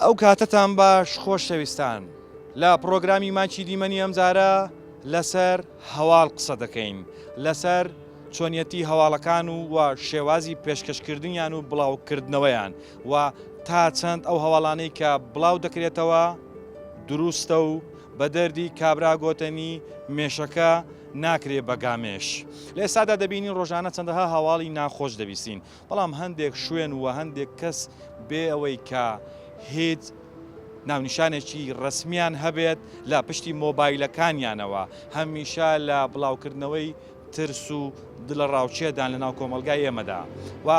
ئەو کاتەتان باش خۆشەویستان لە پڕۆگرامی ماکی دیمەنی ئەمجارە لەسەر هەواڵ قسە دەکەین لەسەر چۆنیەتی هەواڵەکان و و شێوازی پێشکەشکردنیان و بڵاوکردنەوەیان و تا چەند ئەو هەواڵانەی کە بڵاو دەکرێتەوە دروستە و بە دەردی کابرا گۆتەنی مێشەکە ناکرێ بە گامێش. لە ئێستادا دەبینین ڕۆژانە چەندەها هەواڵی ناخۆش دەبیستین، بەڵام هەندێک شوێن و هەندێک کەس بێ ئەوەی کە هیچ ناونیشانێکی ڕەسمیان هەبێت لە پشتی مۆبایلەکانیانەوە هەمیشە لە بڵاوکردنەوەی ترس و دڵەڕاوکێدان لەناو کۆمەڵگای ئێمەدا و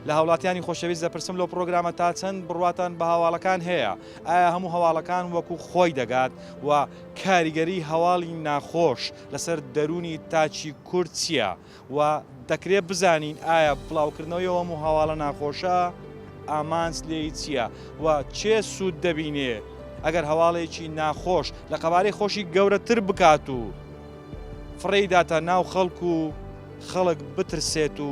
لە هاوڵاتیانی خۆشەویست دەپرسم لەو پرۆگرامە تا چەند بڕواتان بە هەواڵەکان هەیە ئایا هەموو هەواڵەکان وەکو خۆی دەگات و کاریگەری هەواڵی ناخۆش لەسەر دەروونی تاکی کورد چییە و دەکرێت بزانین ئایا بڵاوکردنەوەی ئەو هەموو هەواڵە ناخۆشە ئامانج لێی چییە و کێ سوود دەبینێ ئەگەر هەواڵێکی ناخۆش لە قەبارەی خۆشی گەورەتر بکات و فڕێی داتە ناو خەڵک و خەڵک بترسێت و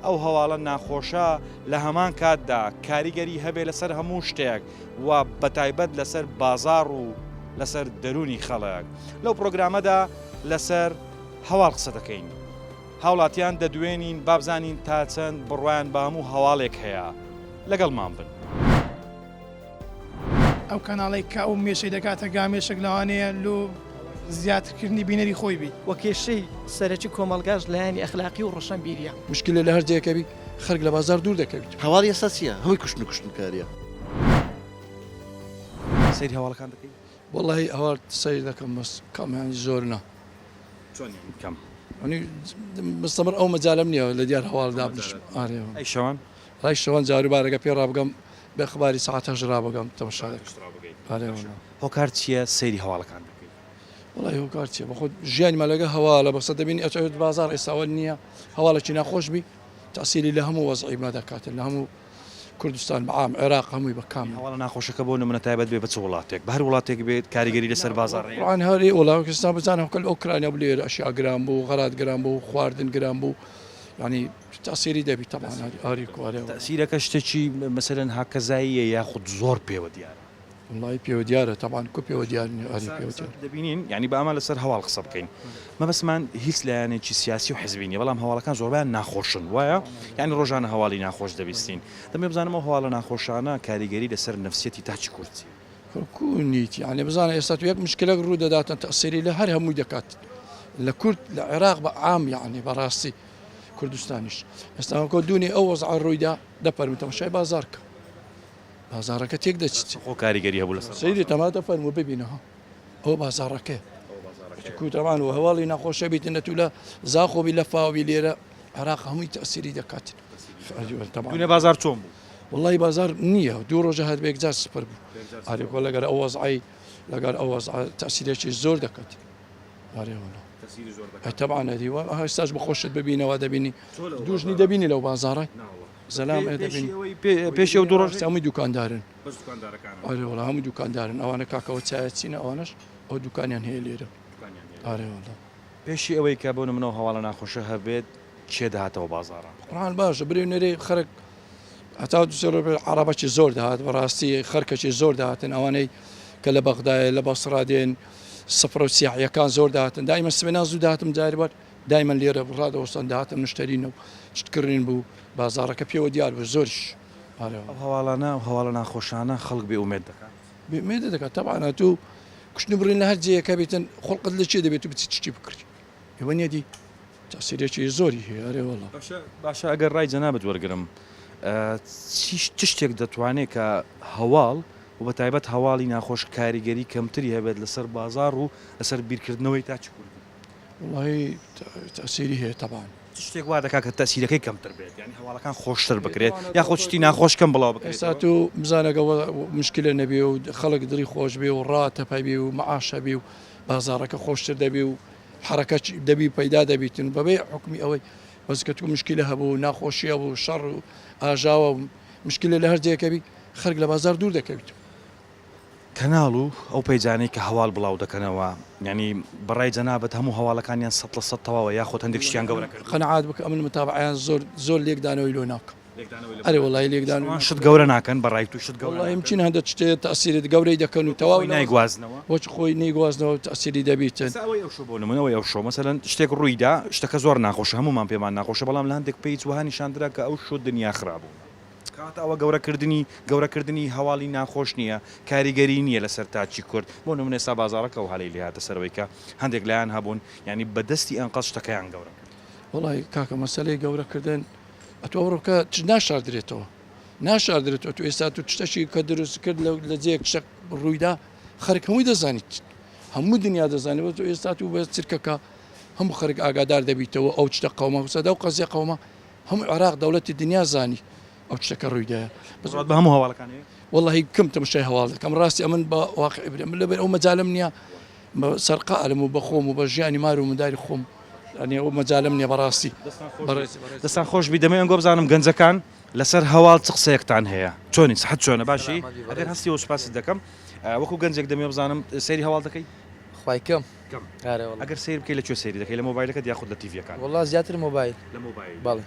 ئەو هەواڵە ناخۆشە لە هەمان کاتدا کاریگەری هەبێ لەسەر هەموو شتێک و بەتایبەت لەسەر بازاڕ و لەسەر دەروونی خەڵک. لەو پرۆگرامەدا لەسەر هەواڵ قسە دەکەین. هاوڵاتیان دەدوێنین بابزانین تا چەند بڕوایان بە هەموو هەواڵێک هەیە. لەگەڵمان بن. ئەو کەناڵەی کە ئەو مێشەی دەکاتە گامێشک لەوانەیە لۆ زیاترکردنی بینەری خۆی بی. وە کێشەی سەرەکی کۆمەڵگاش لایەنی ئەخلاقی و ڕۆشەنبیریە. مشکلە لە هەر جێیەکە بی خەرک لە بازار دوور دەکەویت. هەواڵی ئێستا چیە؟ هەمووی کوشتن و کوشتنکاریە. سەیری هەواڵەکان دەکەی؟ وەڵاهی هەواڵ سەیر دەکەم بەس کەم یانی زۆر نا. چۆن یانی کەم؟ یانی مستەمر ئەو مەجالەم نییە لە دیار هەواڵ دابنیشم. ئارێ. ئەی شەوان؟ ڕای شەوان جاروبار ئەگەر پێ ڕابگەم بێ خباری سەعات هەشت ڕابگەم تەمەشا دەکەم. ئارێ وەڵا. هۆکار چییە سەیری هەواڵەکان دەکەی؟ وەڵاهی هۆکار چییە بەخۆت ژیانی ما لەگە هەواڵە بەسە دەبینی ئەچێت بازاڕ ئێستا ئەوە نییە هەواڵێکی ناخۆش بی تەسیری لە هەموو وەزعی ما دەکاتن لە هەموو کوردستان بە عام عێراق هەمووی بە کامل. هەواڵە ناخۆشەکە بۆ نمونە تایبەت بێ بە چ وڵاتێک بە هەر وڵاتێک بێت کاریگەری لەسەر بازاڕ هەیە؟ قورعان هەر وەڵا ئێستا بزانە کە لە ئۆکرانیا بوو لێرە ئەشیا گران بوو غەرات گران بوو خواردن گران بوو یانی تەسیری دەبی تەبعەن هەری کوارێ. تەسیرەکە شتێکی مەسەلەن هاکەزاییە یاخود زۆر پێوە دیارە؟ وەڵایی پێوە دیارە تەبعەن کو پێوە دیار نیە ئەرێ پێوە دیارە. دەبینین یانی با ئەمە لەسەر هەواڵ قسە بکەین مەبەستمان هیچ لایەنێکی سیاسی و حزبی نیە بەڵام هەواڵەکان زۆربەیان ناخۆشن وایە یانی ڕۆژانە هەواڵی ناخۆش دەبیستین دەمەوێ بزانم ئەو هەواڵە ناخۆشانە کاریگەری لەسەر نەفسیەتی تاکی کورد چیە؟ کو نیت یانی بزانە ئێستا تو یەک مشکلەک ڕوو دەداتن تەسیری لە هەر هەمووی دەکات لە کورد لە عێراق بە عام یانی بەڕاستی کوردستانیش ئێستا وەکۆ دوونی ئەو وەزعە ڕوویدا دەفەرموو تەماشای بازاڕ کە. بازاڕەکە تێک دەچیت. خۆ کاریگەری هەبوو لەسەر سەیری تەماتە فەرموو ببینە ها ئەوە بازاڕەکەیە کوتەمان و هەواڵی ناخۆشە بیت نە تو لە زاخۆ بی لە فاو بی لێرە عێراق هەمووی تەسیری دەکات دوێنێ بازار چۆن بوو؟ وەڵی بازار نییە دوو ڕۆژە هەر بێکجار سپر بوو ئارێکۆ لەگەر ئەو وەزعی لەگەر ئەو وەزعە تەسیرێکی زۆر دەکات تەبعەن ئەدی ئێستاش بە خۆشت ببینەوە دەبینی دوژنی دەبینی لەو بازاڕە زەلام ئێ دەبینی پێش ئەو دوو ڕۆژ هەمووی دوکاندارن بەس دوکاندارەکانن ئەرێ وەڵا هەموو دوکاندارن ئەوانە کاکەوە چایە چینە ئەوانەش ئەو دوکانیان هەیە لێرە ئارێ وەڵا پێشی ئەوەی کە بۆ نمونە ئەو هەواڵە ناخۆشە هەبێت کێ دەهاتەوە بازاڕە؟ قورئان باشە برێ نەرێ خەرک هەتا دوو سێ ڕۆژ پێش عەڕەبەکی زۆر دەهات بەڕاستی خەرکەکی زۆر دەهاتن ئەوانەی کە لە بەغدایە لە بەسڕا دێن سفرە و سیاحیەکان زۆر دەهاتن دایمە سبێنان زوو دەهاتم جاری بار دایمەن لێرە ڕادەوەستان دەهاتن مشتەری نەبوو شت کڕین بوو بازاڕەکە پێوە دیار بوو زۆریش ئەو هەواڵانە ئەو هەواڵە ناخۆشانە خەڵک بێ ئومێد دەکات. بێ ئومێدت دەکات تەبعەن ئەتوو کوشتن و بڕین لە هەر جێیەکە بێتن خوڵقت لە چێ دەبێت و بچیت شتی بکڕی ئێوە نیە دی تەسیرێکی زۆری هەیە ئەرێ وەڵا. باشە باشە ئەگەر ڕای جەنابت وەرگرم چی چ شتێک دەتوانێت کە هەواڵ و بە تایبەت هەواڵی ناخۆش کاریگەری کەمتری هەبێت لەسەر بازاڕ و لەسەر بیرکردنەوەی تاکی کوردی؟ وەڵاهی تەئسیری هەیە تەبعەن. چ شتێک وا دەکات کە تەئسیرەکەی کەمتر بێت یانی هەواڵەکان خۆشتر بکرێت یاخود شتی ناخۆش کەم بڵاو بکرێتەوە؟ ئێستا تۆ بزانە گە مشکلە نەبێ و خەڵک دڵی خۆش بێ و ڕاتەپ هەبێ و مەعاش هەبێ و بازاڕەکە خۆشتر دەبێ و حەرەکە دەبی پەیدا دەبیتن بەبێ حوکمی ئەوەی بەس کە تۆ مشکلە هەبوو و ناخۆشی هەبوو شەڕ و ئاژاوە و مشکلە لە هەر جێیەکە بی خەرک لە بازاڕ دوور دەکەویتەوە. کەناڵ و ئەو پەیجانەی کە هەواڵ بڵاو دەکەنەوە یانی بەڕای جەنابت هەموو هەواڵەکانیان سەد لە سەد تەواوە یاخود هەندێک شتیان گەورە کردووە؟ قەناعەت بکە ئەمن متابەعەیان زۆر زۆر لێکدانەوەی لۆ ناکەم. ئەرێ وەڵی لێکدان شت گەورە ناکەن بەڕای تو شت گەورە وەڵی يمكن هەندە شتێ تەسیرت گەورەی دەکەن و تەواو نایگوازنەوە وەچ خۆی نەیگوازنەوە تەسیری دەبیتن. ئێستا ئەوەی ئەو شۆ بۆ نمونە ئەوەی ئەو شۆ مەسەلەن شتێک ڕوویدا شتەکە زۆر ناخۆشە هەموومان پێمان ناخۆشە بەڵام لە هەندێک page وەها نیشاندرا کە ئەو شۆ دنیا خرابوو کەواتە ئەوە گەورەکردنی گەورەکردنی هەواڵی ناخۆش نییە کاریگەری نییە لەسەر تاکی کورد بۆ نمونە ئێستا بازاڕەکە وەها لێی لێهاتە سەرەوەی کە هەندێک لایەن هەبوون یانی بە دەستی ئەنقەست شتەکەیان گەورە کرد. وەڵای کاکە مەسەلەی گەورەکردن ئەتوو ئەوڕۆکە چ ناشاردرێتەوە ناشاردرێتەوە تو ئێستا تو شتەکی کە دروست کرد لە جێیەک شتەک ڕوویدا خەرک هەمووی دەزانیت هەموو دنیا دەزانێت بەس ئێستا تو بە چرکەکە هەموو خەرک ئاگادار دەبیتەوە ئەو شتە قەوما سەدا و قەزیە قەوما هەموو عێراق دەوڵەتی دنیا زانی ئەو شتەکە ڕوویدایە بەس بە هەموو هەواڵەکان هەیە وەڵی کەم تەمەشای هەواڵ دەکەم ڕاستی ئەمن بە واقعی برێ من لەبەر ئەو مەجالم نییە بە سەرقالم و بە خۆم و بە ژیانی مار و منداری خۆم یانی ئەو مەجالم نییە بەڕاستی دەستان خۆش بی دەمەوێت ئەنگۆ بزانم گەنجەکان لەسەر هەواڵ چ قسەیەکتان هەیە چۆنی سحەت چۆنە باشی ئەگەر هەستی و سوپاست دەکەم وەکو گەنجێک دەمەوێت بزانم سەیری هەواڵ دەکەی خوای کەم کەم ئەگەر سەیر بکەی لە کوێ سەیری دەکەی لە مۆبایلەکەت یاخود لە تیڤیەکان وەڵا زیاتر مۆبایل لە مۆبایل بەڵێ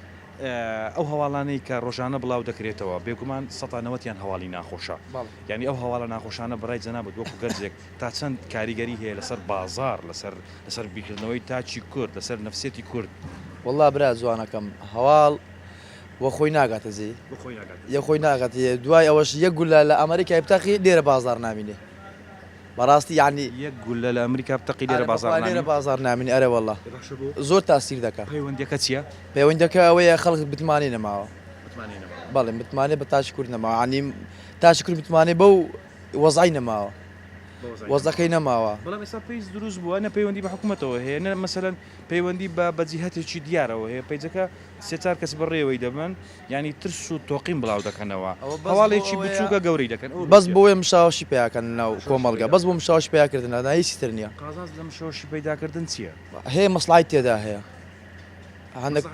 ئەو هەواڵانەی کە ڕۆژانە بڵاو دەکرێتەوە بێگومان سەتا نەوەتیان هەواڵی ناخۆشە یانی ئەو هەواڵە ناخۆشانە بەڕای جەنابت وەکو گەنجێک تا چەند کاریگەری هەیە لەسەر بازاڕ لەسەر لەسەر بیرکردنەوەی تاکی کورد لەسەر نەفسیەتی کورد؟ وەڵا برا جوانەکەم هەواڵ وە خۆی ناگاتە جێی یە خۆی ناگاتە جێ دوای ئەوەش یەک گولە لە ئەمریکای بتەقی لێرە بازاڕ نامینێ بەڕاستی یانی یەک گولە لە ئەمریکا بتەقی لێرە بازاڕ نامینێ لێرە بازاڕ نامینێ ئەرێ وەڵا زۆر تاسیر دەکا پەیوەندیەکە چیە؟ پەیوەندەکە ئەوەیە خەڵک متمانەی نەماوە متمانەی نەماوە بەڵێ متمانەی بە تاکی کورد نەماوە یانی تاکی کورد متمانەی بەو وەزعەی نەماوە وەزعەکەی نەماوە. بەڵام ئێستا page دروست بووە نە پەیوەندی بە حکومەتەوە هەیە نە مەسەلەن پەیوەندی بە بە جیهەتێکی دیارەوە هەیە پەیجەکە سێ چار کەس بەڕێوەی دەبەن یانی ترس و تۆقین بڵاو دەکەنەوە هەواڵێکی بچووکە گەورەی دەکەن ئەوە بەس بۆیە مشاوەشی پیاکەن ناو کۆمەڵگە بەس بۆ مشاوەشی پیاکردن نا هیچی تر نییە. قازانج لە مشەوەشی پەیداکردن چییە؟ هەیە مەسڵەحەی تێدا هەیە هەندێک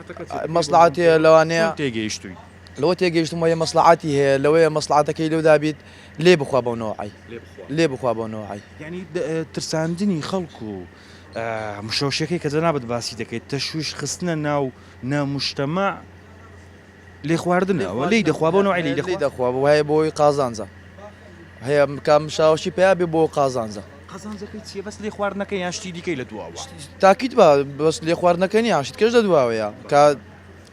مەسڵەحەت هەیە لەوانەیە تێگەیشتووی لەوە تێگەیشتم وەیە مەسڵەحەتی هەیە لەوەیە مەسڵەحەتەکەی لەودا بیت لێ بخوا بەو نەوعەی لێ بخوا بەو نەوعەی. یانی ترساندنی خەڵک و مشەوشەکەی کە جەنابت باسی دەکەیت تەشویش خستنە ناو نا مجتەمەع لێ خواردنە ئەوە لێی دەخوا بەو نەوعەی لێی دەخوا. لێی دەخوا بۆ هەیە بۆی قازانجە هەیە کە مشاوەشی پیا بێ بۆ قازانجە. قازانجەکەی چیە بەس لێ خواردنەکەی یان شتی دیکەی لە دواوە؟ تاکید بە بەس لێ خواردنەکە نیە شت کەش لە دواوەیە کە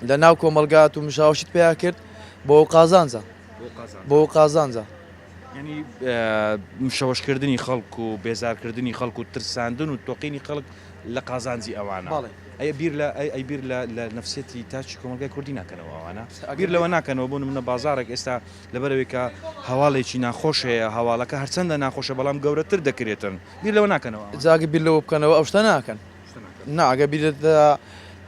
لە ناو کۆمەڵگات و مشاوەشیت پیا کرد بۆ قازانجە بۆ قازانجە. یانی مشەوەشکردنی خەڵک و بێزارکردنی خەڵک و ترساندن و تۆقینی خەڵک لە قازانجی ئەوانە. ئەی بیر لە ئەی بیر لە لە نەفسیەتی تاکی کۆمەڵگای کوردی ناکەنەوە ئەوانە؟ بیر لەوە ناکەنەوە بۆ نمونە بازاڕێک ئێستا لەبەرئەوەی کە هەواڵێکی ناخۆش هەیە هەواڵەکە هەرچەندە ناخۆشە بەڵام گەورەتر دەکرێتن بیر لەوە ناکەنەوە ئەوان؟ جا ئەگەر بیر لەوە بکەنەوە ئەو شتە ناکەن. نا ئەگەر بیر لە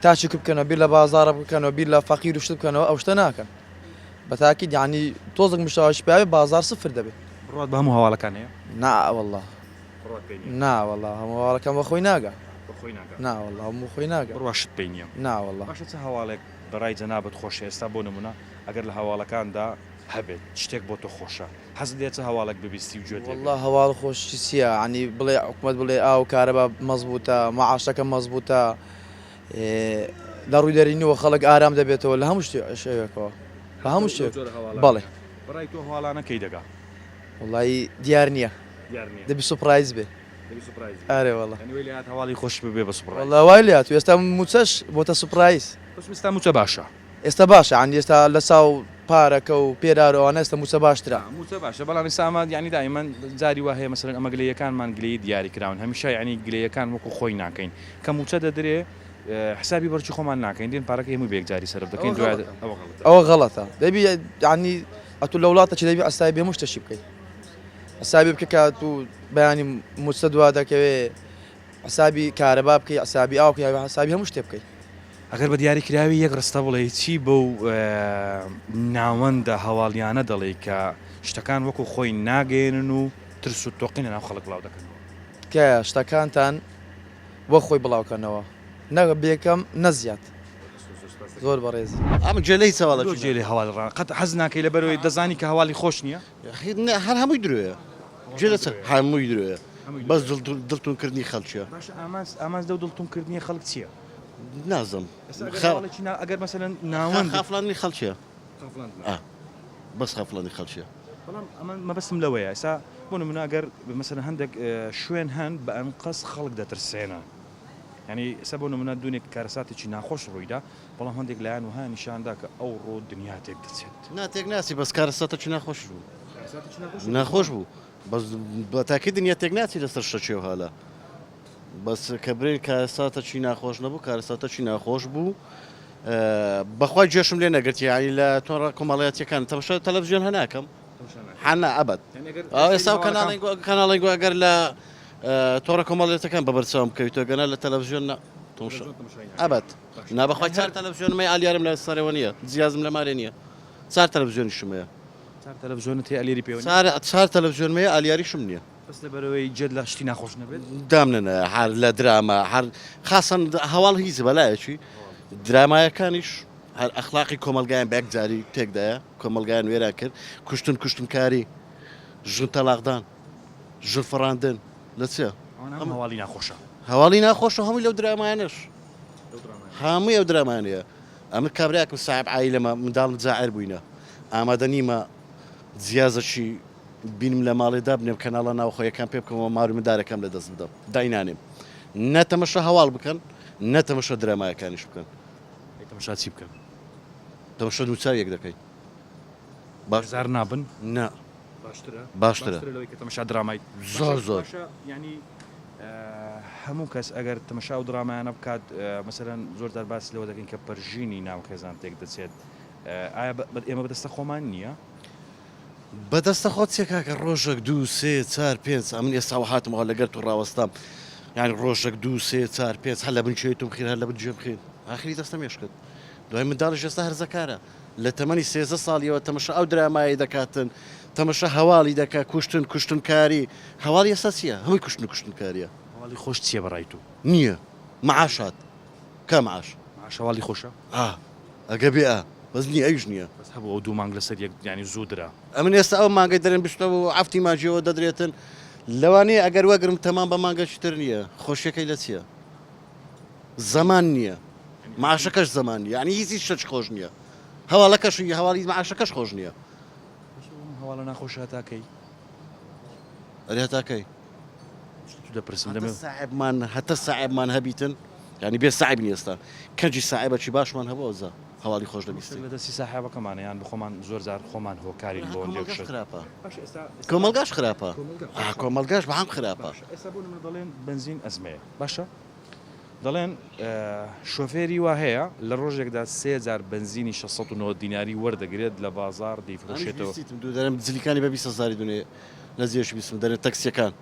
تاکی کورد بکەنەوە بیر لە بازاڕ بکەنەوە بیر لە فەقیر و شت بکەنەوە ئەو شتە ناکەن. بە تاکید یانی تۆزێک مشاوەشی پیاوێ بازاڕ سفر دەبێ. بڕوات بە هەموو هەواڵەکان هەیە؟ نا وەڵا. بڕوات پێی نییە؟ نا وەڵا هەموو هەواڵەکان بە خۆی ناگا. بە خۆی ناگا؟ نا وەڵا هەموو خۆی ناگا. بڕواشت پێی نییە؟ نا وەڵا. باشە چ هەواڵێک بە ڕای جەنابت خۆشە ئێستا بۆ نموونە ئەگەر لە هەواڵەکاندا هەبێت شتێک بۆ تۆ خۆشە حەزت لێیە چ هەواڵێک ببیستی و گوێت لێ بێت؟ وەڵا هەواڵ خۆشی چییە یانی بڵێ حکومەت بڵێ ئاو کارەبا مەزبووتە مەعاشەکە مەزبووتە لە ڕووی دەرینیەوە خەڵک ئارام دەبێتەوە لە هەموو شتێکەوە بە هەموو شتێک بەڵێ. بەڕای تۆ هەواڵانە کەی دەگا؟ وەڵایی دیار نییە دەبی surprise بێ. ئەرێ وەڵا. یانی وای لێهات هەواڵی خۆش ببێ بە surprise. وەڵا وای لێهات ئێستا مووچەش بۆتە surprise. بەس ئێستا مووچە باشە. ئێستا باشە یانی ئێستا لە چاو پارەکە و پێرار و ئەوانە ئێستا مووچە باشترە. مووچە باشە بەڵام ئێستا ئەمە یانی دایمەن جاری وا هەیە مەسەلەن ئەمە گلەییەکانمان گلەیی دیاری کراون هەمیشە یانی گلەییەکان وەکو خۆی ناکەین کە مووچە دەدرێ حسابی بەرچی خۆمان ناکەین دێن پارەکەی هەمووی بە یەکجاری سەرف دەکەین دوای ئەوە غەڵەتە. ئەوە غەڵەتە دەبی یانی ئەتوو لە وڵاتەکی دەبی حسابی هەموو شتەکی بکەی حسابی بکە کە ئەتوو بەیانی مووچە دوا دەکەوێ حسابی کارەبا بکەی حسابی ئاو بکەی حسابی هەموو شتێ بکەی. ئەگەر بە دیاریکراوی یەک ڕستە بڵێی چی بەو ناوەندە هەواڵیانە دەڵێی کە شتەکان وەکو خۆی ناگەیەنن و ترس و تۆقین لەناو خەڵک بڵاو دەکەنەوە؟ تکایە شتەکانتان وەک خۆی بڵاوکەنەوە نە بێکەم نە زیاد. زۆر بەڕێزی. ئەمن گوێ لە هیچ هەواڵێکی بۆ گوێ لە هەواڵی ڕا قەت حەز ناکەی لەبەرئەوەی دەزانی کە هەواڵی خۆش نییە؟ هەر هەمووی درۆیە گوێ لە چ هەمووی درۆیە بەس دڵتون کردنی خەڵکیە. باشە ئامانج ئامانج لەو دڵتون کردنی خەڵک چییە؟ نازم ئەگەر مەسەلەن ناوەند خافڵاندنی خەڵکیە. ئا بەس خەفڵەنی خەڵکیە. بەڵام ئەمە مەبەستم لەوەیە ئێستا بۆ نمونە ئەگەر مەسەلەن هەندێک شوێن هەن بە ئەنقەست خەڵک دەترسێنن یانی ئێستا بۆ نمونە دونێک کارەساتێکی ناخۆش ڕوویدا بەڵام هەندێک لایەن وەها نیشاندا کە ئەوڕۆ دنیا تێک دەچێت. نا تێک ناچێ بەس کارەساتەکی ناخۆش بوو ناخۆش بوو بەس بە تاکی دنیا تێک ناچێ لەسەر شتەکی ئەوهالە بەس کە برێن کارەساتەکی ناخۆش نەبوو کارەساتەکی ناخۆش بوو بەخوای گوێشم لێ نەگرت یانی لە تۆڕە کۆمەڵایەتیەکان تەماشا تەلەڤزیۆن هەناکەم حەنا ئەبەد ئێستا کەناڵی کەناڵی گو ئەگەر لە تۆڕە کۆمەڵێتەکان بە بەرچاوم بکەویتەوە گەنا لە تەلەڤزیۆن نا ئەبەد نابەخوای چار تەلەڤزیۆنمەی ئالیارم لە سەرەوە نییە جیازم لە مارێ نییە چار تەلەڤزیۆنیشم هەیە چار تەلەڤزیۆنت هەیە ئەلیری پێوە چار تەلەڤزیۆنم هەیە ئالیاریشم نییە بەس لەبەرئەوەی جێت لە شتی ناخۆش نەبێت؟ دامنەنایە هەر لە دراما هەر خاسەن هەواڵ هیچ بەلایەکی درامایەکانیش هەر ئەخلاقی کۆمەڵگایان بە یەکجاری تێکدایە کۆمەڵگایان وێران کرد کوشتن کوشتنکاری ژن تەلاقدان ژن فڕاندن لە چیە؟ ئەوانە هەموو هەواڵی ناخۆشە. هەواڵی ناخۆشە هەمووی لەو درامایانەش هەمووی ئەو درامانەیە ئەمن کابرایەکم ساحێب عایلەمە منداڵم جاعر بووینە ئامادە نیمە جیازەکی بینم لە ماڵێ دابنێم کەناڵە ناوخۆیەکان پێ بکەمەوە مار و مندارەکەم لە دەست بدەم داینانێم نە تەمەشا هەواڵ بکەن نە تەمەشا درامایەکانیش بکەن. ئەی تەمەشا چی بکەن؟ تەمەشا دووچاویەک دەکەی باش بێزار نابن؟ نا باشترە باشترە باشترە لەوەی کە تەمەشا درامای زۆر زۆر باشە یانی هەموو کەس ئەگەر تەمەشا ئەو درامایانە بکات مەسەلەن زۆر جار باس لەوە دەکەین کە پەرژینی ناو خێزان تێک دەچێت ئایا ئێمە بەدەستە خۆمان نییە؟ بەدەستە خۆت چیە کاکە ڕۆژەک دوو سێ چار پێنج ئەمن ئێستا وە هاتم وە لەگەر تو ڕاوەستام یانی ڕۆژەک دوو سێ چار پێنج هەر لە بن گوێی توم خیر هەر لە بن گوێم خیر ئاخری دەستە مێشکت دوای منداڵیش ئێستا هەرزەکارە لە تەمەنی 13 ساڵیەوە تەمەشا ئەو درامایەی دەکاتن تەمەشا هەواڵی دەکا کوشتن کوشتنکاری هەواڵی ئێستا چییە هەمووی کوشتن و کوشتنکاریە هەواڵی خۆش چییە بەڕای تو؟ نییە معاشات کا معاش؟ معاش هەواڵی خۆشە؟ ئا ئەگە بێ ئا بەس نیە ئەویش نیە. بەس هەبوو ئەو دوو مانگ لەسەر یەک یانی زوو درا. ئەمن ئێستا ئەو مانگەی دەرێن بیستەوە عەفتی ماجیەوە دەدرێتن لەوانەیە ئەگەر وەگرم تەمام بە مانگەکی تر نیە خۆشیەکەی لە چیە زەمان نیە معاشەکەش زەمان نیە یانی هیچ هیچ شتێکی خۆش نیە هەواڵەکەش هەواڵی معاشەکەش خۆش نیە. هەواڵە ناخۆشە هەتا کەی؟ ئەرێ هەتا کەی؟ دەپرسم دەمێ ساحێبمان هەتە ساحێبمان هەبیتن یانی بێ ساحێب نیە ئێستا کەنجی ساحێبەکی باشمان هەبوو ئەوجا هەواڵی خۆش دەبیستین. لە دەستی ساحێبەکەمانە یان بخۆمان زۆر جار خۆمان هۆکارین بۆ هەندێک شت. خراپە کۆمەڵگاش خراپە کۆمەڵگاش بە عام خراپە. ئێستا بۆ نمونە دەڵێن بەنزین ئەزمەیە باشە دەڵێن شۆفێری وا هەیە لە ڕۆژێکدا سێ جار بەنزینی 690 دیناری وەردەگرێت لە بازاڕ دەیفرۆشێتەوە. دوو دەرم جلیکانی بە 20 هەزاری دونێ لە جێش بیستم دەرێ تەکسیەکان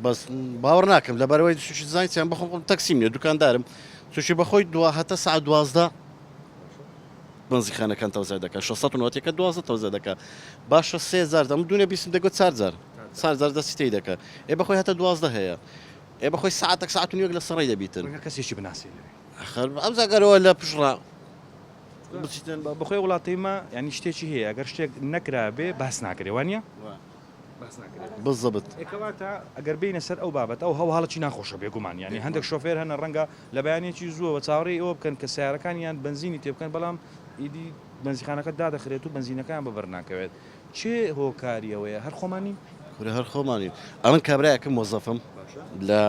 بەس باوەڕ ناکەم لەبەرەوەی سوشی زانانی چیان بەخۆم خۆم تەکسیم نیە دوکاندارم سوشی بەخۆی دوا هەتا ساعت 12 بەنزیخانەکان تەوزای دەکە 690ەکە 12 تەوزە دەکە باشە سێ جار دەم دوونێ بیستم دەگوت چار جار چار جار دەستی تێی دەکە ئێ بەخۆی هەتا 12 هەیە ئێ بەخۆی ساعتێک ساعت و نیوێک لە سەڕی دەبیتن کەسێکی بناسی لەوێ ئەخر ئەم زاگەرەوە لە پشڕا بچیتن بەخۆی وڵاتی مە ینی شتێکی هەیە ئەگەر شتێک نەکرابێ باس ناکرێ وانە باس ناکرێت بالضبط کەواتە ئەگەر بینە سەر ئەو بابەت ئەو هەواڵەکی ناخۆشە بێگومان ینی هەندێک شۆفێر هەنە ڕەنگە لە بەیانێکی زووەوە چاوەڕێی ئەوە بکەن کە سیارەکانیان بنزینی تێ بکەن بەڵام ئیدی بەنزیخانەکە دادەخرێت و بەنزینەکان بەبەر ناکەوێت چێ هۆکاری ئەوەیە هەر خۆمانی کورە هەر خۆمانین ئەمن کابرایەکم مۆزەفم لە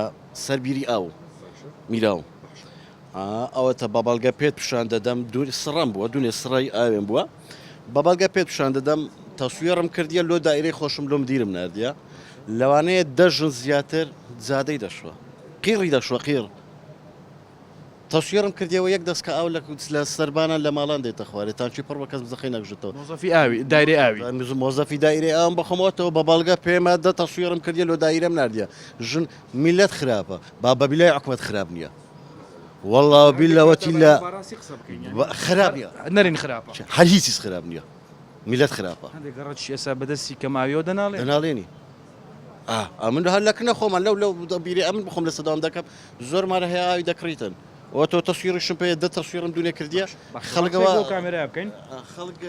سەر بیری ئاو میراو ئەوەتە بە بەڵگە پێت پیشان دەدەم دوور سڕەم بووە دوونێ سڕی ئاوێن بووە بە بەڵگە پێت پیشان دەدەم تەسویڕم کردیە لۆ دایرەی خۆشم لۆم دیرم ناردیە لەوانەیە دە ژن زیاتر جادەی دەشوە قیڕی دەشوە قیڕ تەسویڕم کردیەوە یەک دەستکە ئاو لە لە سەربانان لە ماڵان دێتە خوارێ تانکی پڕ بە کەس بزەقەی نەکژێتەوە. مۆزەفی ئاوی دایرەی ئاوی. مۆزەفی دایرەی ئاوم بەخۆمەوەتەوە بە بەڵگە پێمە دە تەسویڕم کردیە لۆ دایرەم ناردیە ژن میلەت خراپە با بە بیلای حکومەت خراپ نییە واللە بیللە وەتیلە خراپ نییە نەرین خراپە هەر هیچ هیچ خراپ نییە میلەت خراپە هەندێک گەڕەکیش ئێستا بەدەستی کەماویەوە دەناڵێنی دەناڵێنی ئەمن هەر لە کنە خۆمان لەو لەو بیرێ ئەمن بخۆم لە سەدام دەکەم زۆر مارە هەیە ئاوی دەکڕیتن. ئەوە تۆ تەسویڕیشم پێ دە تەسویڕم دونێ کردیە خەڵکەوە بۆ کامێرا بکەین خەڵک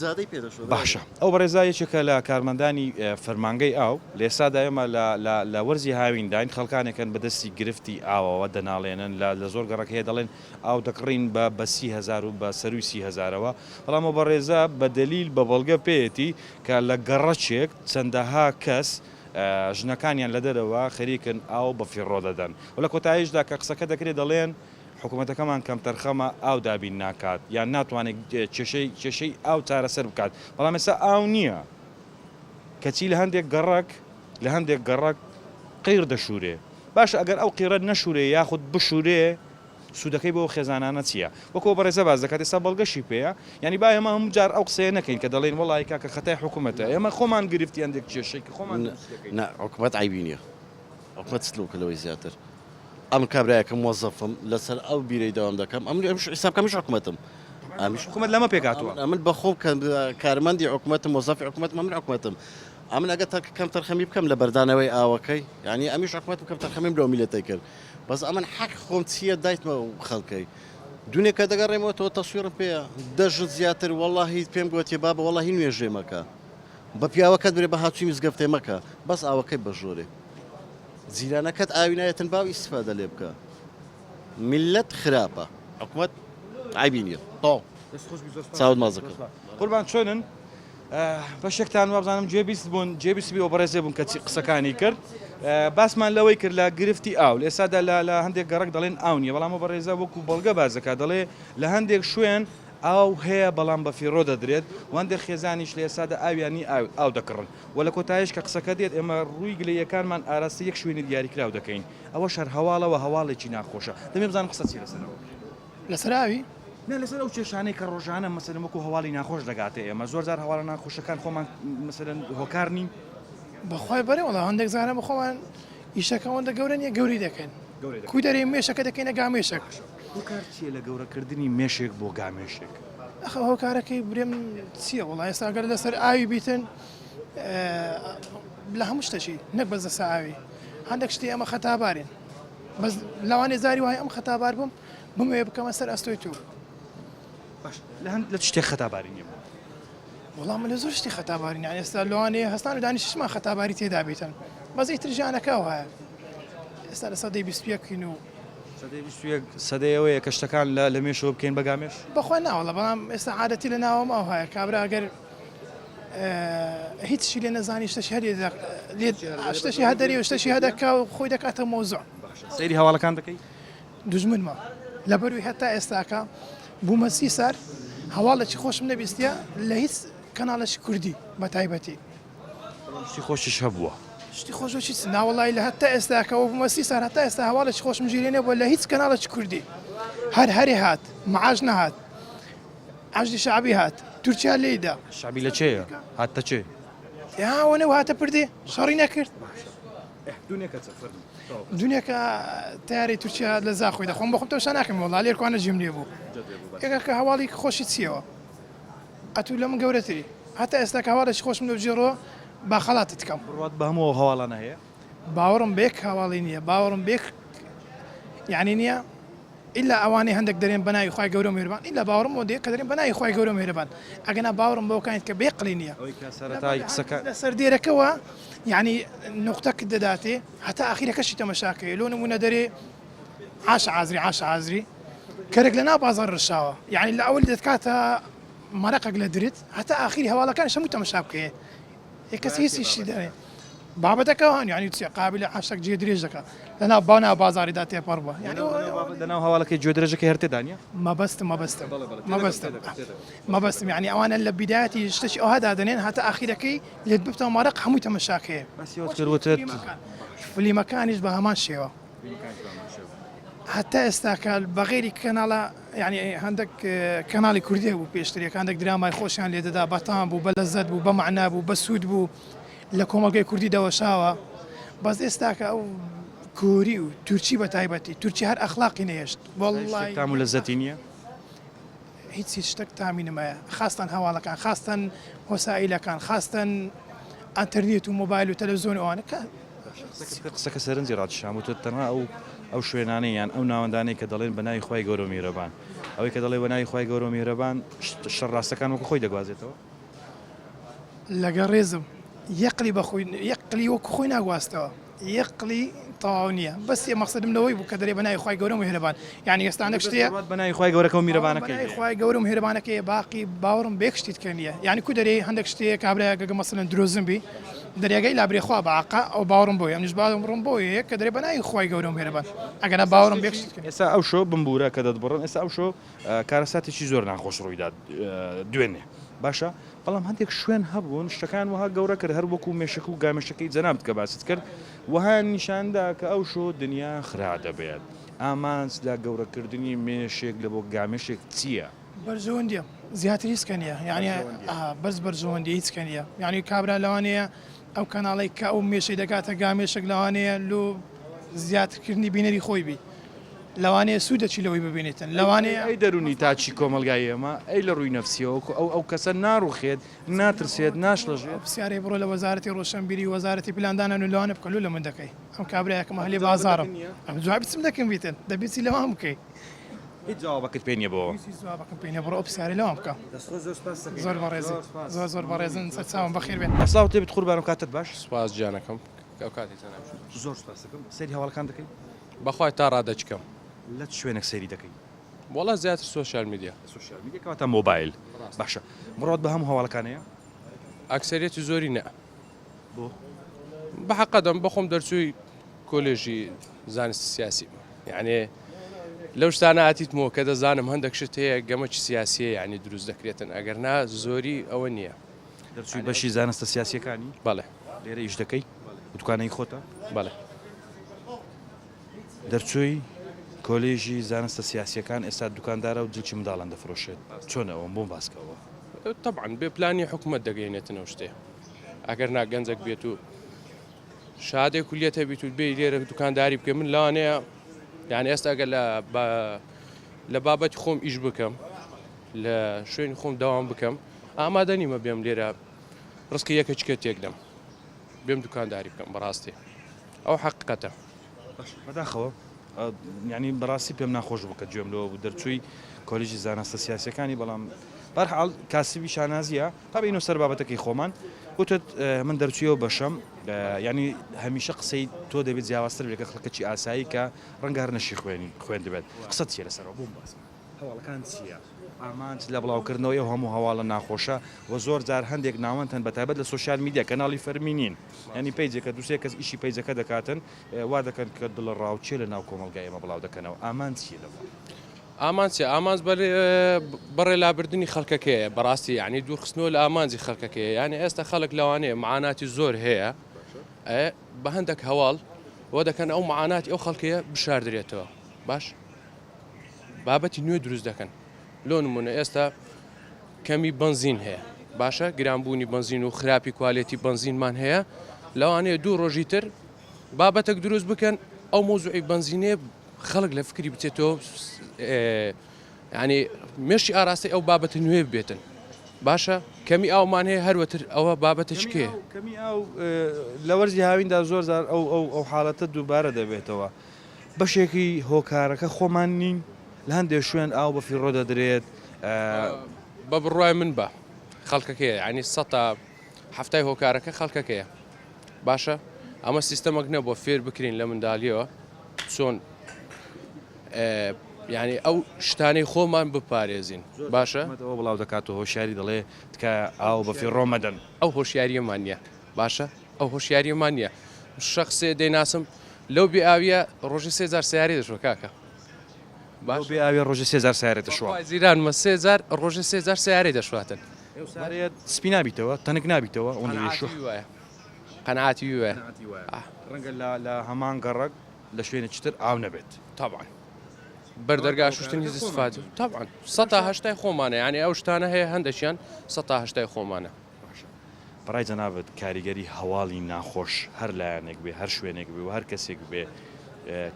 زادەی پێ دەشۆ باشە ئەو بەڕێزا یەکێکە لە کارمەندانی فەرمانگەی ئاو لە ئێستادا ئێمە لە لە لە وەرزی هاوینداین خەڵکانێکن بەدەستی گرفتی ئاوەوە دەناڵێنن لە لە زۆر گەڕەک هەیە دەڵێن ئاو دەکڕین بە بە 30هزار و بە سەروی 30هزارەوە بەڵام ئەو بەڕێزە بە دەلیل بە بەڵگە پێیەتی کە لە گەڕەکێک چەندەها کەس ژنەکانیان لە دەرەوە خەریکن ئاو بە فیڕۆ دەدەن و لە کۆتاییشدا کە قسەکە دەکرێت دەڵێن حکومەتەکەمان کەمتەرخەمە ئاو دابین ناکات یان ناتوانێت کێشەی کێشەی ئاو چارەسەر بکات بەڵام ئێستا ئاو نییە کەچی لە هەندێک گەڕەک لە هەندێک گەڕەک قیر دەشورێ باشە ئەگەر ئەو قیڕە نەشورێ یاخود بشورێ سوودەکەی بۆ ئەو خێزانانە چییە؟ وەکو ئەو بەڕێزە باس دەکات ئێستا بەڵگەشی پێیە، یانی با ئێمە هەموو جار ئەو قسەیە نەکەین کە دەڵێین وەڵاهی کاکە خەتای حکومەتە، ئێمە خۆمان گرفتی هەندێک کێشەی کە خۆمان دروستی دەکەین. نا حکومەت عەیبی نییە، حکومەت چ لەو لەوەی زیاتر، ئەمن کابرایەکم موەزەفم لەسەر ئەو بیرەی دەوام دەکەم، ئەمن ئەمش حیساب کەمیش حکومەتم، ئەمیش حکومەت لەمە پێکهاتووە. ئەمن بە خۆم کە کارمەندی حکومەتم موەزەفی حکومەتم ئەمن حکومەتم، ئەمن ئەگەر کەمتەرخەمی بکەم لە بەردانەوەی ئاوەکەی یانی ئەمیش حکومەتم کەمتەرخەمیم لەو میللەتەی کرد. بەس ئەمن حەق خۆم چیە دایتمە ئەو خەڵکەی دونێ کە دەگەڕێمەوە تۆ تەسویڕم پێیە دە ژن زیاتر وەڵاهی پێم گۆتیە بابە وەڵاهی نوێژێ مەکە بە پیاوەکەت برێ بە هاتووی مزگەفتێ مەکە بەس ئاوەکەی بەژۆرێ جیرانەکەت ئاوی نایەتن باو ئیستفادە لێ بکە میللەت خراپە حکومەت عەیبی نییە تەواو چاوت مازەکە. قوربان چۆنن؟ بەشێکتان وابزانم گوێبیست بوون گوێبیستی ئەو بەڕێزێ بوون کە چی قسەکانی کرد باسمان لەوەی کرد لە گرفتی ئاو لە ئێستادا لە لە هەندێک گەڕەک دەڵێن ئاو نییە بەڵام ئەو بەڕێزە وەکو بەڵگە باس دەکات دەڵێ لە هەندێک شوێن ئاو هەیە بەڵام بە فیڕۆ دەدرێت و هەندێک خێزانیش لە ئێستادا ئاویان نییە ئاو ئاو دەکڕن و لە کۆتاییش کە قسەکە دێت ئێمە ڕووی گلەییەکانمان ئاراستەی یەک شوێنی دیاریکراو دەکەین ئەوەش هەر هەواڵە و هەواڵێکی ناخۆشە دەمێ بزانم قسە چییە لەسەر ئەوە. لەسەر ئاوی؟ نا لەسەر ئەو کێشانەی کە ڕۆژانە مەسەلەن وەکو هەواڵی ناخۆش دەگاتە ئێمە زۆر جار هەواڵە ناخۆشەکان خۆمان مەسەلەن هۆکار نین؟ بەخوای بەرێ وەڵا هەندێک جارە بە خۆمان ئیشەکە ئەوەندە گەورە نییە گەورەی دەکەین کو دەرێ مێشەکە دەکەینە گامێشێک. هۆکار چییە لە گەورەکردنی مێشێک بۆ گامێشێک؟ ئەخە هۆکارەکەی برێم چییە وەڵا ئێستا گەر لەسەر ئاوی بیتن لە هەموو شتەکی نەک بەس لەسەر ئاوی هەندێک شتی ئێمە خەتابارین بەس لەوانەیە جاری وایە ئەم خەتابار بووم بمەوێ بکەمە سەر ئەستۆی تۆ. باش لە هەند لە چ شتێک خەتاباری نییە بۆ؟ وەڵا من لە زۆر شتی خەتاباری نییە ئێستا لەوانەیە هەستان و دانیشتنمان خەتاباری تێدا بیتن بەس ئیتر ژیانەکە وایە ئێستا لە سەدەی 21 و سەدەی 21 سەدەی ئەوەیە کە شتەکان لە لە مێشەوە بکەین بە گامێش؟ بەخوا ناوەڵا بەڵام ئێستا عادەتی لە ناوەم ئەو هەیە کابرا ئەگەر هیچ لێ نەزانی شتەشی هەر لێ شتەشی هەر دەری و شتەشی هەر دەکا و خۆی دەکاتە مەوزوع. سەیری هەواڵەکان دەکەی؟ دوژمنمە لەبەروی هەتا ئێستاکە بوومە سی سار هەواڵێکی خۆشم نەبیستە لە هیچ کەناڵێکی کوردی بە تایبەتی. بەڵام شتی خۆشیش هەبووە. شتی خۆش وەکی چ؟ ناوەڵای لە هەتا ئێستاکەوە بوومە سی سار هەتا ئێستا هەواڵێکی خۆشم ژیرێ نەبووە لە هیچ کەناڵێکی کوردی هەر هەرێ هات معاش نەهات حەشدی شەعبی هات تورکیا لێی دا. شەعبی لە چێیە؟ هاتتە چێ؟ یا ئەوەنە هاتە پردێ شەڕی نەکرد. دونێکە چە فەرموو. دونێکە تەیارەی تورکیا لە زاخۆی دەخۆم بەخۆم تەماشا ناکەم وەڵا لێرکوانە جێم لێ بوو ئێکە کە هەواڵی خۆشی چیەوە ئەتوو لە من گەورەتری هەتا ئێستا کە هەواڵێکی خۆشم لۆ بگێڕەوە با خەڵاتت کەم. بڕوات بە هەموو ئەو هەواڵانە هەیە؟ باوەڕم بە یەک هەواڵی نییە باوەڕم بە یەک یانی نییە ئیلا ئەوانەی هەندێک دەرێن بەناوی خوای گەورە و میهرەبان ئیلا باوەڕم بۆ دێ کە دەرێن بەناوی خوای گەورە و میهرەبان ئەگەنا باوەڕم بەوە کانیت کە بێقلی نییە ئەوەی کە سەرەتای قسەکە لە سەردێرەکەوە یعنی نوقتەکت دەداتێ هەتا ئاخیرەکەشی تەمەشاکەی لۆ نمونە دەرێ عاش عازری عاش عازری کەرێک لە ناو بازار ڕشاوە یعنی لە ئەوەی دەتکاتە مەرەقێک لە درت هەتا ئاخیری هەواڵەکان هەموو تەمەشا بکەیە ئێ کەس هیچ ئیشی دەرێ بابەتەکە هەن یعنی چیە قابلە عاشق جێ درێژ دەکا لەناو با ناو بازاڕیدا تێپەڕ بووە یعنی لەناو هەواڵەکەی گوێ درێژەکەی هەر تێدا نییە؟ مەبەستم مەبەستم مەبەستم مەبەستم یعنی ئەوانە لە بیدایەتی شتێکی ئەوها دادەنێن هەتا ئاخیرەکەی لێت ببتەوە مەرەق هەمووی تەمەشاکەیە باسی ئەوەت کرد وتت فلیمەکانیش بە هەمان شێوە هەتا ئێستاکە بەغێری کەناڵە یعنی هەندێک کەناڵی کوردی هەبوو پێشتر یەک هەندێک درامای خۆشیان لێ دەدا بەتام بوو بە لەزەت بوو بە مەعنا بوو بە سوود بوو لە کۆمەڵگەی کوردی دەوەشاوە بەس ئێستاکە ئەو کۆری و تورکی بە تایبەتی تورکی هەر ئەخلاقی نەهێشت وەڵڵای تام و لەزەتی نییە؟ هیچ هیچ شتێک تامی نمایە خاستەن هەواڵەکان خاستەن وەسائیلەکان خاستەن ئەتەرنێت و مۆبایل و تەلەڤزیۆن و ئەوانە کە. قسەکە سەرنجی ڕاکیشام وتت تەنها ئەو ئەو شوێنانەی یان ئەو ناوەندانەی کە دەڵێن بە ناوی خوای گەورە و میهرەبان ئەوەی کە دەڵێ بە ناوی خوای گەورە و میهرەبان شتە ڕاستەکان وەکو خۆی دەگوازێتەوە؟ لەگەڵ ڕێزم یەقلی بەخۆی یەقلی وەکو خۆی ناگواستەوە یەقلی تەواو نییە بەس یە مەقسەدم لەوەی بوو کە دەرێ بەناوی خوای گەورە میهرەبان یعنی ئێستا هەندێک شتێ بەناوی خوای گەورەکە و میرەبانەکەی بەناوی خوای گەورە و میهرەبانەکەی باقی باوەڕم بە یەک شتیت کە نییە یعنی کو دەرێ هەندێک شتێ کابرایەک گەگە مەسەلەن درۆزن بی دەرێگەی لابرێ خوا بە عەقە ئەو باوەڕم بۆیە ئەمنیش باوەڕم بۆیە کە دەرێ بەناوی خوای گەورە و میهرەبان ئەگەنا باوەڕم بە یەک شتیت کە نییە. ئێستا ئەو شۆ بمبورە کە دەتبڕم ئێستا ئەو شۆ کارەساتێکی زۆر ناخۆش ڕوویدا دوێنێ باشە بەڵام هەندێک شوێن هەبوون شتەکان وەها گەورە کرد هەر وەکو مێشەکە و گامێشەکەی جەنابت کە باست کرد وەهایان نیشاندا کە ئەو شۆ دنیا خرا دەبێت ئامانج لە گەورەکردنی مێشێک لە بۆ گامێشێک چییە؟ بەرژەوەندیە زیاتر هیچ کە نییە یعنی بەس بەرژەوەندی هیچ کە نییە یعنی کابرا لەوانەیە ئەو کەناڵێک کە ئەو مێشەی دەکاتە گامێشێک لەوانەیە لۆ زیاترکردنی بینەری خۆی بی لەوانەیە سوودەکی لەوەی ببینێتن لەوانەیە. ئەی دەروونی تاکی کۆمەڵگای ئێمە، ئەی لە ڕووی نەفسیەوە وەکو ئەو ئەو کەسە ناڕوخێت، ناترسێت، ناشڵەژێت؟ ئەو پرسیارەی بڕۆ لە وەزارەتی ڕۆشنبیری و وەزارەتی پلاندانان و لەوانە بکە لۆ لە من دەکەی ئەم کابرایەکم ئەهلی بازاڕم ئەم جوابی چم دەکەم بیتن دەبی چی لەوان بکەی. هیچ جوابەکت پێ نیە بۆ. هیچ جوابەکم پێ نیە بڕۆ ئەو پرسیارەی لەوان بکە. دەست خۆش زۆر سوپاست دەکەین. زۆر بەڕێزی زۆر زۆر بەڕێزن سەرچاوم بەخێر بێن. سڵاوت لێبێت قوربان ئەو کاتەت باش. سوپاس گیانەکەم ئەو کاتی جەنابیشت باش. زۆر سوپاست دەکەم سەیری هەواڵەکان دەکەی؟ بەخوای تا ڕادەکی کەم. لە چ شوێنێک سەیری دەکەی؟ وەڵا زیاتر social media. social media کەواتە مۆبایل. باشە بڕوات بە هەموو هەواڵەکان هەیە؟ ئەکسەریەتی زۆری نا. بۆ؟ بە حەقەدەم بەخۆم دەرچووی کۆلێژی زانستی سیاسی بووم یعنی لەو شتانە ئاتیتمەوە کە دەزانم هەندێک شت هەیە گەمەکی سیاسیە یعنی دروست دەکرێتن ئەگەر نا زۆری ئەوە نییە. دەرچووی بەشی زانستە سیاسیەکانی؟ بەڵێ. لێرە ئیش دەکەی؟ دوکانەی خۆتە؟ بەڵێ. دەرچووی کۆلێژی زانستە سیاسیەکان ئێستا دوکاندارە و جلکی منداڵان دەفرۆشێت چۆنە ئەوەم بۆم باس کەوە. تەبعەن بێ پلانی حکومەت دەگەینێتن ئەو شتێ ئەگەر نا گەنجەک بێت و شادێ کولیەت هەبیت و بێی لێرە دوکانداری بکەی من لەوانەیە یان ئێستا ئەگەر لە لە بابەتی خۆم ئیش بکەم لە شوێنی خۆم داوام بکەم ئامادە نیمە بێم لێرە ڕزقی یەکەچکە تێکدەم بێم دوکانداری بکەم بەڕاستی ئەو حەقیقەتە. بەداخەوە یانی بەڕاستی پێم ناخۆش بوو کە گوێم لەوە بوو دەرچووی کۆلیژی زانستە سیاسیەکانی بەڵام بەرحاڵ کاسبی شانازیە تا بینەوە سەر بابەتەکەی خۆمان وتت من دەرچوویەوە بەشەم ینی هەمیشە قسەی تۆ دەبێت جیاوازتر بێت کە خەڵکەکی ئاسایی کە ڕەنگە هەر نەشی خوێنی خوێندبێت قسەت چیە لەسەرەوە بۆم باس هەواڵەکان چییە؟ ئامانج لە بڵاوکردنەوەی ئەو هەموو هەواڵە ناخۆشە و زۆر جار هەندێک ناوەند هەن بەتایبەت لە social media کەناڵی فەرمی نین یانی پەیجێکە دوسێ کەس ئیشی پەیجەکە دەکاتن وا دەکەن کە دڵەڕاوکێ لە ناو کۆمەڵگای ئێمە بڵاو دەکەنەوە ئامانج چییە لەوە؟ ئامانج چیە؟ ئامانج بەڕێ لابردنی خەڵکەکەیە بەڕاستی یانی دوورخستنەوە لە ئامانجی خەڵکەکەیە یانی ئێستا خەڵک لەوانەیە معاناتی زۆر هەیە بە هەندێک هەواڵ وە دەکەن ئەو معاناتی ئەو خەڵکەیە بشاردرێتەوە باش بابەتی نوێ دروست دەکەن لۆ نمونە ئێستا کەمی بەنزین هەیە باشە گرانبوونی بەنزین و خراپی کوالێتی بەنزینمان هەیە لەوانەیە دوو ڕۆژی تر بابەتێک دروست بکەن ئەو مۆزوعی بەنزینێ خەڵک لە فکری بچێتەوە ینی مێشی ئاراستەی ئەو بابەتە نوێ بێتن باشە کەمی ئاومان هەیە هەروەتر ئەوە بابەتە شکێ کەمی ئاو لە وەرزی هاویندا زۆر زار ئەو ئەو ئەو حاڵەتە دووبارە دەبێتەوە بەشێکی هۆکارەکە خۆمان نین لە هەندێک شوێن ئاو بە فیڕۆ دەدرێت. بە بڕوای من بە خەڵکەکەیە یانی سەتا حەفتای هۆکارەکە خەڵکەکەیە باشە ئەمە سیستەمەک نەبووە فێر بکرین لە مندالیەوە چۆن یعنی ئەو شتانەی خۆمان بپارێزین باشە ئەوە بڵاو دەکاتەوە هۆشیاری دەڵێ تکایە ئاو بە فیڕۆ مەدەن ئەو هۆشیاریەمان نییە باشە ئەو هۆشیاریەمان نییە شخصێ دەیناسم لەو بێ ئاویە ڕۆژی سێ جار سیارەی دەشوە کاکە باش بێ ئاویە ڕۆژی سێ جار سیارەی دەشوە جیرانمە سێ جار ڕۆژی سێ جار سیارەی دەشواتن سارەیە سپی نابیتەوە تەنک نابیتەوە ئەوەندە دەیشوە قەنعاتی وایە ڕەنگە لە هەمان گەڕەک لە شوێنێکی تر ئاو نەبێت تەبعەن بەردەرگا شوشتن هیچ استفادە تەبعەن سەتا هەشتای خۆمانە یعنی ئەو شتانە هەیە هەندێکیان سەتا هەشتای خۆمانە باشە بەڕای جەنابت کاریگەری هەواڵی ناخۆش هەر لایەنێک بێ هەر شوێنێک بێ و هەر کەسێک بێ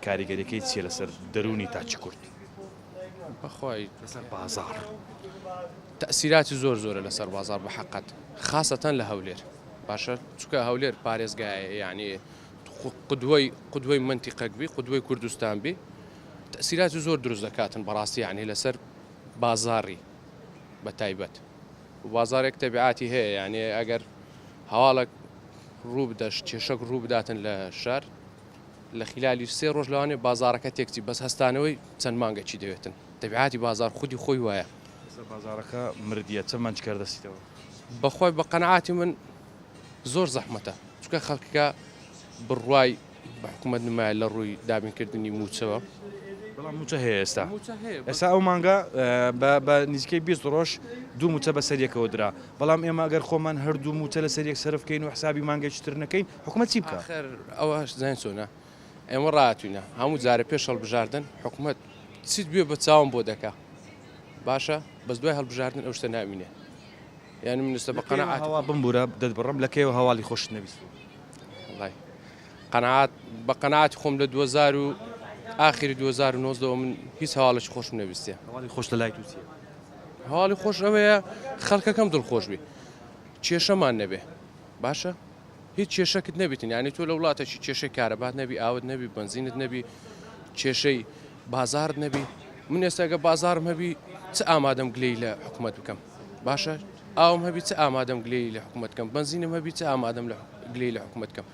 کاریگەریەکەی چیە لەسەر دەروونی تاکی کورد؟ بەخوای لەسەر بازاڕ. تەئسیراتی زۆر زۆرە لەسەر بازاڕ بە حەقەت خاسەتەن لە هەولێر باشە چونکە هەولێر پارێزگایە یعنی. قدوەی قدوەی مەنتیقەک بی قدوەی کوردستان بی تەسیراتی زۆر دروست دەکاتن بەڕاستی یعنی لەسەر بازاڕی بە تایبەت و بازارێک تەبیعاتی هەیە یعنی ئەگەر هەواڵێک ڕوو بدەش کێشەک ڕوو بداتن لە شار لە خلالی سێ ڕۆژ لەوانێ بازارەکە تێکچی بەس هەستانەوەی چەند مانگەکی دەوێتن تەبیعاتی بازار خودی خۆی وایە. ئێستا بازاڕەکە مردیە چە مەنج کەر دەستیتەوە؟ بەخوای بە قەناعەتی من زۆر زەحمەتە چونکە خەڵکەکە بڕوای بە حکوومەت نمایە لە ڕووی دابینکردنی مووچەوە. بەڵام مووچە هەیە ئێستا ئێستا ئەو مانگە بە نزیکەی 20 ڕۆژ دوو مووچە بەسەر یەکەوە درا بەڵام ئێمە ئەگەر خۆمان هەردوو مووچە لەسەر یەک سەرف کەین و حسابی مانگێکی تر نەکەین حکوومەت چی بکا؟ ئاخر ئەوە زانین چۆنە ئێمە ڕاتوینە هەموو جارێ پێش هەڵبژاردن حکوومەت چیت بوێ بە چاوم بۆ دەکا باشە بەس دوای هەڵبژاردن ئەو شتە نامینێ یانی من ئێستا بە قەناعەت هەوا بمبورە دەتبڕم لە کەیەوە هەواڵی خۆشت نەبیستووە؟ وەڵای قەناعەت بە قەناعەتی خۆم لە 2000 و ئاخری 2019 وە من هیچ هەواڵێکی خۆشم نەبیستیە. هەواڵی خۆش لە لای تو چییە؟ هەواڵی خۆش ئەوەیە خەڵکەکەم دڵخۆش بی کێشەمان نەبێ باشە هیچ کێشەکت نەبیتن یانی تۆ لە وڵاتێکی کێشەی کارەبات نەبی ئاوت نەبی بەنزینت نەبی کێشەی بازارت نەبی من ئێستا گە بازارم هەبی چ ئامادەم گلەی لە حکوومەت بکەم باشە ئاوم هەبی چ ئامادەم گلەی لە حکوومەت کەم بەنزینم هەبی چ ئامادەم لە گلەی لە حکوومەت کەم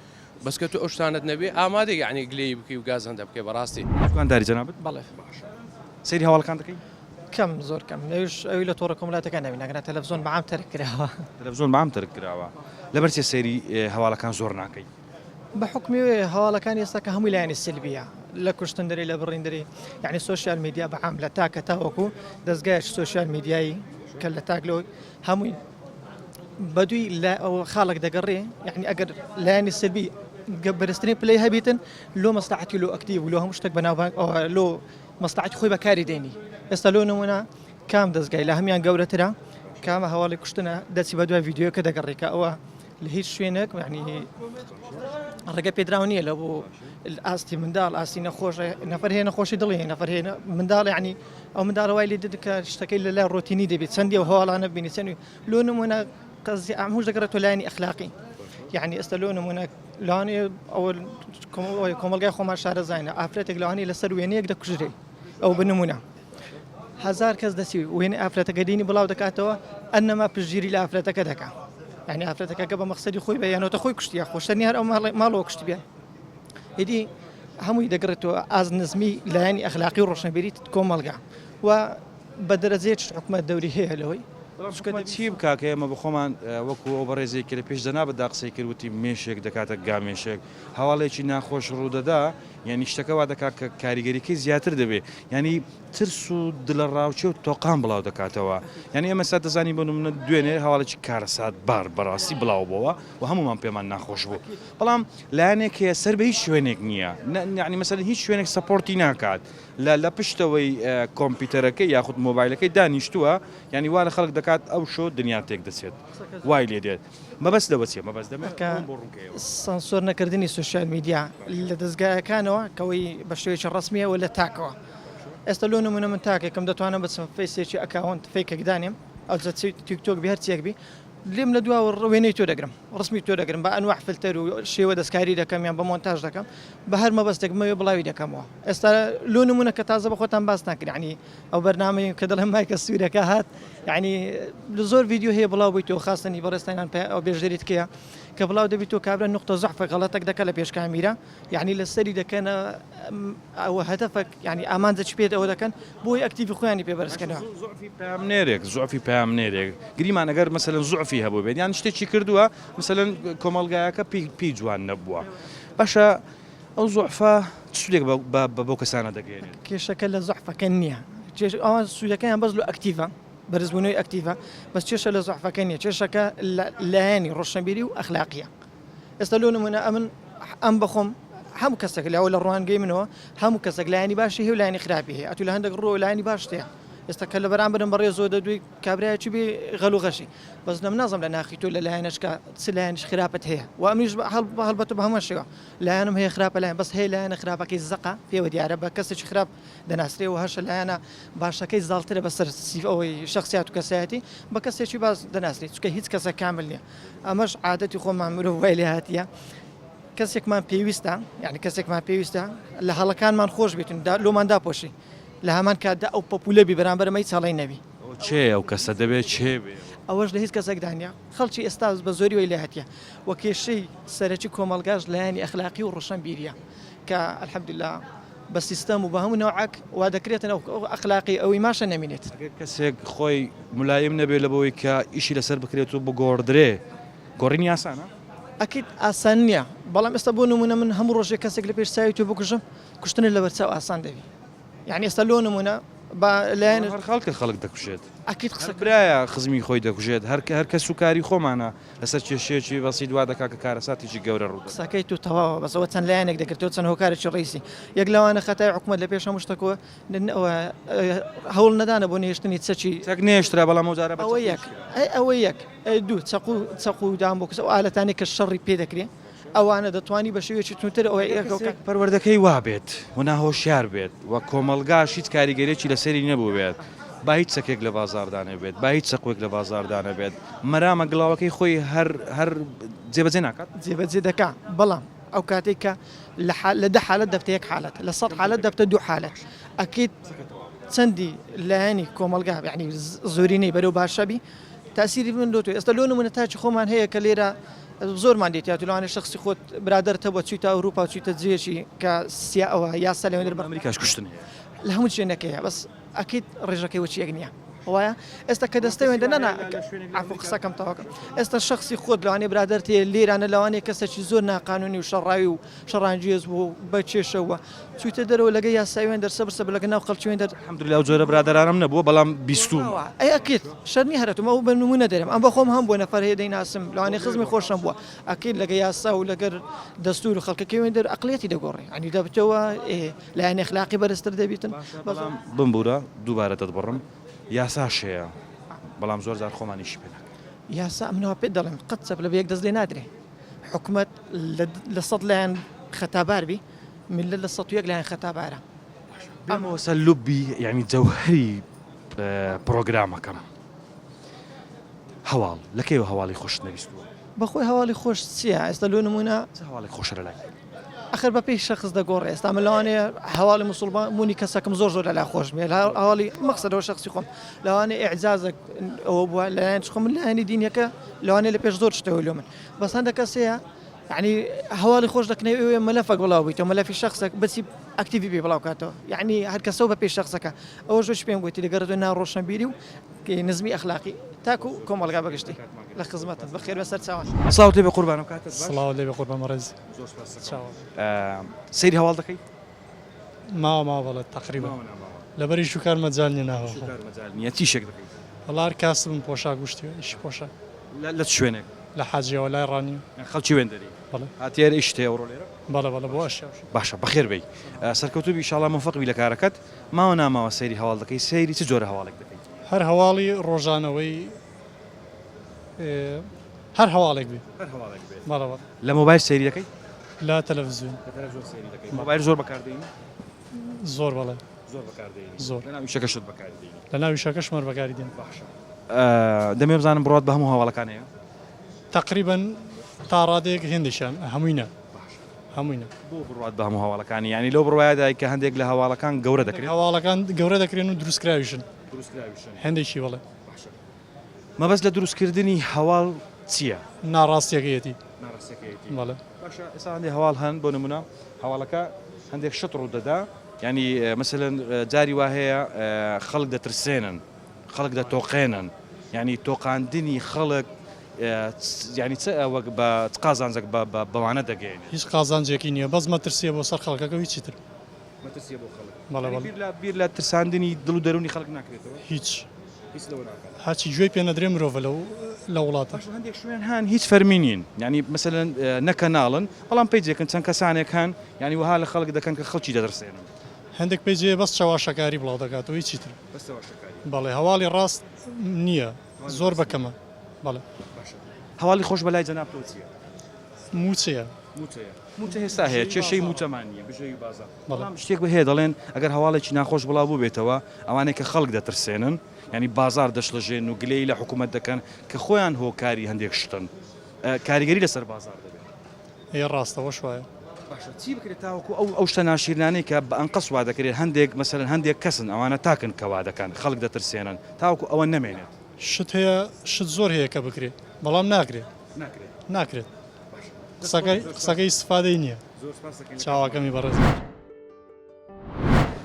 بەس کە تۆ ئەو شتانت نەبێ ئامادە یعنی گلەی بکەی و گازەندە بکەی بەڕاستی دوکانداری جەنابت؟ بەڵێ باشە سەیری هەواڵەکان دەکەی؟ کەم زۆر کەم ئەویش ئەوی لە تۆڕە کۆمەڵاتەکان نەبین ئەگەنا تەلەفزۆن بەعام تەرک کراوە. تەلەفزۆن بەعام تەرک کراوە لەبەر چێ سەیری هەواڵەکان زۆر ناکەی؟ بە حوکمی هەواڵەکانی ئێستا کە هەمووی لایەنی سلبیە لە کوشتن دەری لە بڕین دەری یعنی سۆشیال میدیا بەعام لە تاکە تاوەکو دەستگایش سۆشیال میدیایی کە لە تاک لەوەی هەمووی بەدووی لە ئەو خاڵک دەگەڕێ یعنی ئەگەر لایەنی سلبی بەرزترین پلەی هەبیتن لۆ مەسلحەتی لۆ ئەکتیڤ و لۆ هەموو شتێک بەناوبانگ لۆ مەسلحەتی خۆی بەکاری دێنی ئێستا لۆ نمونە کام دەستگای لە هەمان گەورەترە کامە هەواڵی کوشتنە دەچی بە دوای ڤیددیوەکە دەگەڕی کە ئەوە لە هیچ شوێنێک یعنی ڕێگە پێدراو نییە لە بۆ ئاستی منداڵ ئاستی نەخۆش نەفەر هەیە نەخۆشی دڵی هەیە نەفەر هەیە منداڵ یعنی ئەو منداڵە وای لێ دێت کە شتەکەی لە لای ڕۆتینی دەبێت چەندی ئەو هەواڵانە بینی چەندی لۆ نمونە قەزی ئاموش دەگەڕێتەوە لایەنی ئەخلاقی یعنی ئێستا لۆ نمونە لەوانەیە ئەوە کۆمەڵگای خۆمان شارەزاینە ئافرەتێک لەوانەیە لەسەر وێنەیەک دەکوژرێ ئەو بنمونە هزار کەس دەسی وێنەی ئافرەتەکە دینی بڵاو دەکاتەوە ئەنەما پشتگیری لە ئافرەتەکە دەکا یعنی ئافرەتەکە بە مەخسەری خۆی بە یانەوە خۆی کوشتیە خۆشتنی هەر ئەو ماڵەوە کوشت بێ ئیدی هەمووی دەگرێتەوە ئاز نزمی لایەنی ئەخلاقی و ڕۆشنبیری کۆمەڵگا و بە دەرەجەیەک حکومەت دەوری هەیە لەوەی چونکە چی بکا کە ئێمە بەخۆمان وەکو ئەو بەڕێزەی کە لە پێش جەنابتدا قسەی کرد وتی مێشێک دەکاتە گامێشێک هەواڵێکی ناخۆش ڕوودەدا یانی شتەکە وا دەکات کە کاریگەریەکەی زیاتر دەبێ یانی ترس و دڵەڕاوکێ و تۆقان بڵاو دەکاتەوە یانی ئێمە سا دەزانین بۆ نمونە دوێنێ هەواڵێکی کارەساتبار بەڕاستی بڵاو بۆوە و هەمومان پێمان ناخۆش بوو بەڵام لایەنێک هەیە سەر بە هیچ شوێنێک نییە یعنی مەسەلەن هیچ شوێنێک support ی ناکات لە لە پشتەوەی کۆمپیوتەرەکەی یاخود مۆبایلەکەی دانیشتووە یعنی وا لە خەڵک دەکات ئەو شۆ دنیا تێک دەچێت وای لێ دێت مەبەست لەوە چیە مەبەست دەمێت کە بۆ ڕوونکەیەوە. سانسۆر نەکردنی سۆشیال میدیا لە دەزگایەکانەوە کەوەی بە شێوەیەکی ڕەسمیە و لە تاکەوە ئێستا لۆ نمونە من تاکێکم دەتوانم بچم فەیسێکی account fake ێک دانێم ئەوجا چ تیک تۆک بی هەرچیەک بی لێم لە دواوە وێنەی تۆ دەگرم ڕسمی تۆ دەگرم بە ئەنواع فلتەر و شێوە دەستکاری دەکەم یان بە مۆنتاژ دەکەم بە هەر مەبەستێک بمەوێ بڵاوی دەکەمەوە ئێستا لۆ نمونە کە تازە بە خۆتان باستان کرد یعنی ئەو بەرنامەی کە دەڵێم مایکە سوورەکە هات یعنی زۆر ڤیدیۆ هەیە بڵاو بوویتەوە خاستنی بەڕێزتان پێ ئەو بێژدەریت کەیە کە بڵاو دەبیت تۆ کابرا نقطە زەعفە غەڵەتەک دەکە لە پێش کامیرا یعنی لەسەری دەکەنە ئەوە هەدەفەک یعنی ئامانجە چ پێت ئەوە دەکەن بۆی ئەکتیڤی خۆیانی پێ بەرزکەنەوە. زوعفی پەیامنێرێک زوعفی پەیامنێرێک گریمان ئەگەر مەسەلەن زوعفی هەبوو بێت یان شتێکی کردووە مەسەلەن کۆمەڵگایەکە پێی پێی جوان نەبووە باشە ئەو زوعفە چ سوودێک بە بە بەو کەسانە دەگەیەنێت؟ کێشەکە لە زوعفەکە نییە کێش ئەوان سوودەکەیان بەس لۆ ئەکتیڤە بەرزبوونەوەی ئەکتیڤە بەس کێشە لە زوعفەکە نییە کێشەکە لە لایەنی ڕۆشنبیری و ئەخلاقیە ئێستا لۆ نمونە ئەمن ئەم بەخۆم هەموو کەسێک لەوە لە ڕوانگەی منەوە هەموو کەسێک لایەنی باشی هەیە و لایەنی خراپی هەیە ئەتو لە هەندێک ڕووەوە لایەنی باشت هەیە ئێستا کە لە بەرامبەرم بەڕێ زۆر دەدوی کابرایەکی بێ غەل و غەشی بەس نەم نازم لە ناخی تۆ لە لایەنەشکە چ لایەنش خراپت هەیە و ئەمنیش هەڵبەتە بە هەمان شێوە لایەنم هەیە خراپە لایەن بەس هەیە لایەنە خراپەکەی زەقە پێوە دیارە بە کەسێکی خراپ دەناسرێ و هەشە لایەنە باشەکەی زاڵترە بەسەر ئەوەی شخصیات و کەسایەتی بە کەسێکی باز دەناسرێت چونکە هیچ کەسە کامل نییە ئەمەش عادەتی خۆمان مرۆڤ وای لێ هاتیە. کەسێکمان پێویستە یعنی کەسێکمان پێویستە لە هەڵەکانمان خۆش بێتن لۆمان داپۆشی لە هەمان کاتدا ئەو پەپولە بی بەرامبەر ئەمە هیچ هەڵەی نەبی. ئەوە کێیە ئەو کەسە دەبێت کێ بێ؟ ئەوەش لە هیچ کەسێکدا نییە خەڵکی ئێستا بە زۆری وەی لێهاتیە و کێشەی سەرەکی کۆمەڵگاش لایەنی ئەخلاقی و ڕۆشەنبیریە کە الحمدللە بە سیستەم و بە هەموو نەوعەک وا دەکرێتن ئەو ئەخلاقی ئەوی ماشە نەمینێت. ئەگەر کەسێک خۆی ملایم نەبێت لە بۆی کە ئیشی لەسەر بکرێت و بگۆڕدرێ گۆڕینی ئاسانە؟ ئەکید ئاسان نییە بەڵام ئێستا بۆ نمونە من هەموو ڕۆژێک کەسێک لە پێش چاوی تۆ بکوژم کوشتنت لەبەرچاو ئاسان دەبی یعنی ئێستا لۆ نمونە با لایەن هەر خەڵکە خەڵک دەکوژێت ئەکید قسە هەر برایە خزمی خۆی دەکوژێت هەر هەر کەس و کاری خۆمانە لەسەر کێشەیەکی بەسیت وا دەکات کە کارەساتێکی گەورە ڕوو بدات. قسەکەی تۆ تەواوە بەس ئەوە چەند لایەنێک دەگرتەوە چەند هۆکارێکی ڕئیسی یەک لەوانە خەتای حکومەت لە پێش هەموو شتەکەوە هەوڵ نەدانە بۆ نێشتنی چەکی چەک نێشترا بەڵام ئەو جارە بە ئەوە یەک ئەی ئەوە یەک ئەی دوو چەقوو چەقوو دان بۆ کەس ئەو ئالەتانەی کە شەڕی پێ دەکرێ ئەوانە دەتوانی بە شێوەیەکی توندتر ئەوە کەسێک پەروەردەکەی وابێت و ناهۆشیار بێت و کۆمەڵگاش هیچ کاریگەریەکی لەسەری نەبووبێت با هیچ چەکێک لە بازاڕدا نەبێت با هیچ چەقۆیەک لە بازاڕدا نەبێت مەرامە گڵاوەکەی خۆی هەر هەر جێبەجێ ناکات؟ جێبەجێ دەکا بەڵام ئەو کاتەی کە لە لە دە حالەت دەبتە یەک حالەت لە سەد حالەت دەبتە دوو حالەت ئەکید چەندی لایەنی کۆمەڵگا یعنی زۆرینەی بەرەو باشە بی تاسیری من لۆ تۆ ئێستا لۆ نمونە تاکی خۆمان هەیە کە لێرە زۆرمان دێتیات و لەوانەیە شخصی خۆت برادەرت هەبووە چوویتە ئەوروپا و چوویتە جێیەکی کە سیا ئەوە یاسا لەوێ بە ئەمریکاش کوشتن هەیە لە هەموو شوێنێک هەیە بەس ئەکید ڕێژەکەی وەکی یەک نییە وایە ئێستا کە دەستە وێندە نەنا عەفو قسەکەم تەواوکەم ئێستا شخصی خۆت لەوانەیە برادەرت هەیە لێرانە لەوانەیە کەسێکی زۆر ناقانونی و شەڕاوی و شەڕانگێز بوو بە کێشەوە چوویتە دەرەوە لەگە یاسای وێندەر سەبر سەبر لەگە ناو خەڵکی وێندەر. الحمدللە ئەو جۆرە برادەرانەم نەبووە بەڵام بیستوومە. ئەی ئەکید شەرت نیە هەرەتم ئەو بە نموونە دەرێم ئەم بەخۆم هەم بووە نەفەر هەیە دەیناسم لەوانەیە خزمی خۆشم بووە ئەکید لەگە یاسا و لەگەر دەستوور و خەڵکەکەی وێندەر ئەقڵیەتی دەگۆڕێ یانی دەبتەوە ئێ لایەنی ئەخلاقی بەرزتر دەبیتن باشە بەڵام بمبورە دووبارە دەتبڕم یاساش هەیە بەڵام زۆر جار خۆمان ئیشی پێ ناکەین. یاسا ئەمن وا پێت دەڵێم قەت چەپلە بە یەک دەست لێ نادرێ حکومەت لە سەد لایەن خەتابار بی میللەت لە 101 لایەن خەتابارە. بێمەوە سەر لوبی یانی جەوهەری پڕۆگرامەکەم. هەواڵ، لە کەیەوە هەواڵی خۆشت نەبیستووە؟ بەخۆی هەواڵی خۆش چییە؟ ئێستا لۆ نموونە. چ هەواڵێک خۆشە لە لای؟ ئەخر بە پێی شەخس دەگۆڕێ ئێستا من لەوانەیە هەواڵی موسڵمان بوونی کەسەکم زۆر زۆر لەلا خۆش بێ هەواڵی مەقسەدەوە شەخسی خۆم لەوانەیە ئیعجازێک ئەوە بووە لایەن خۆم من لایەنی دینیەکە لەوانەیە لە پێش زۆر شتەوە لۆ من بەس هەندێک کەس هەیە یعنی هەواڵی خۆش دەکنەوە ئەوێ مەلەفەک بڵاو بیتەوە مەلەفی شەخسێک بچی ئەکتیڤی بێ بڵاو کاتەوە یعنی هەر کەسەوە بە پێی شەخسەکە ئەوە ژۆش پێم گوتی لەگەڕێتەوە نا ڕۆشنبیری و نزمی ئەخلاقی تاکو کۆمەڵگا بەگشتی لە خزمەتت بەخێر بە سەر چاوان. سڵاوت لێبێ قوربان ئەم کاتەت باش. سڵاوت لێبێ قوربان بەڕێز. زۆر سوپاس دەکەم. سەیری هەواڵ دەکەی؟ ماوە ماوە بەڵێ تەقریبا. لەبەر ئیش و کار مەجال نیە ناوە. ئیش و کار مەجال نیە چ ئیشێک دەکەی؟ وەڵا هەر کاسبم پۆشاک و شتی ئیشی پۆشاک. لە چ شوێنێک؟ لە حاجیەوە لای ڕانیە. خەڵکی وێندەری؟ بەڵێ. هاتیە ئێرە ئیشت هەیە ئەوڕۆ لێرە؟ بەڵێ بەڵێ بۆ ئەشیا و شت. باشە بەخێر بێی سەرکەوتوو بی ئیشاڵا مۆفەق بی لە کارەکەت. ماوە ناماوە سەیری هەواڵ دەکەی سەیری چ جۆرە هەواڵێک دەکەی؟ هەر هەواڵی ڕۆژانەوەی هەر هەواڵێک بێ. هەر هەواڵێک بێ. بەڵێ بەڵێ. لە مۆبایل سەیری دەکەی؟ لە تەلەڤزیۆن. لە تەلەڤزیۆن سەیری دەکەی. مۆبایل زۆر بەکار دێنی؟ زۆر بەڵێ. زۆر بەکار دێنی. زۆر. لەناو ئیشەکەشت بەکاری دێنی؟ لەناو ئیشەکەشم هەر بەکاری دێنم. باشە. دەمەوێ بزانم بڕوات بە هەموو هەواڵەکان هەیە؟ تەقریبەن تا ڕادەیەک هێندێکیان، هەمووی نا. باشە. هەمووی نا. بۆ بڕوات بە هەموو هەواڵەکانی؟ یانی لەو بڕوایەدای کە هەندێک لە هەواڵەکان گەورە دەکرێن؟ هەواڵەکان گەورە دەکرێن و دروستکراویشن. دروستکراویشن. هێندێکی بەڵێ. باشە. مەبەست لە دروستکردنی هەواڵ چییە؟ ناڕاستیەکەیەتی. ناڕاستیەکەیەتی. بەڵێ. باشە ئێستا هەندێک هەواڵ هەن بۆ نمونە هەواڵەکە هەندێک شت ڕوو دەدا یانی مەسەلەن جاری وا هەیە خەڵک دەترسێنن خەڵک دەتۆقێنن یانی تۆقاندنی خەڵک یانی چ وەک بە چ قازانجێک بەوانە دەگەیەنێت؟ هیچ قازانجێکی نییە بەس مەترسیە بۆ سەر خەڵکەکە و هیچی تر. مەترسیە بۆ خەڵک. بەڵێ بەڵێ. بیر لە بیر لە ترساندنی دڵ و دەروونی خەڵک ناکرێتەوە؟ هیچ. هیچ لەوە ناکات. هەرچی گوێی پێ نەدرێ مرۆڤە لەو لە وڵاتە. باشە هەندێک شوێن هەن هیچ فەرمی نین یانی مەسەلەن نە کەناڵن بەڵام پەیجێکن چەند کەسانێک هەن یانی وەها لە خەڵک دەکەن کە خەڵکی دەترسێنن. هەندێک پەیج هەیە بەس چەواشەکاری بڵاو دەکاتەوە هیچی تر. بەس چەواشەکاری. بەڵێ هەواڵی ڕاست نییە زۆر بە کەمە بەڵێ. باشە هەواڵی خۆش بەلای جەنابتەوە چییە؟ مووچەیە. مووچەیە. مووچە هێستا هەیە، کێشەی مووچەمان نییە، بژێوی بازاڕ. بەڵام شتێک هەیە دەڵێن ئەگەر هەواڵێکی ناخۆش بڵاو بووبێتەوە، ئەوانەی کە خەڵک دەترسێنن، یانی بازاڕ دەشڵەژێنن و گلەیی لە حکوومەت دەکەن کە خۆیان هۆکاری هەندێک شتن، کاریگەری لەسەر بازاڕ دەبێت. ئێ ڕاستە وەش وایە. باشە چی بکرێت تاوەکو ئەو ئەو شتە ناشیرنانەی کە بە ئەنقەست وا دەکرێت هەندێک مەسەلەن هەندێک کەسن ئەوانە تاکن کە وا دەکەن خەڵک دەترسێنن تاوەکو ئەوە نەمێنێت؟ شت هەیە شت زۆر هەیە کە بکرێت بەڵام ناکرێت ناکرێت ناکرێت قسەکەی قسەکەی ئیستفادەی نییە زۆر سپاس دەکەین چاوەکەمی بەڕێز.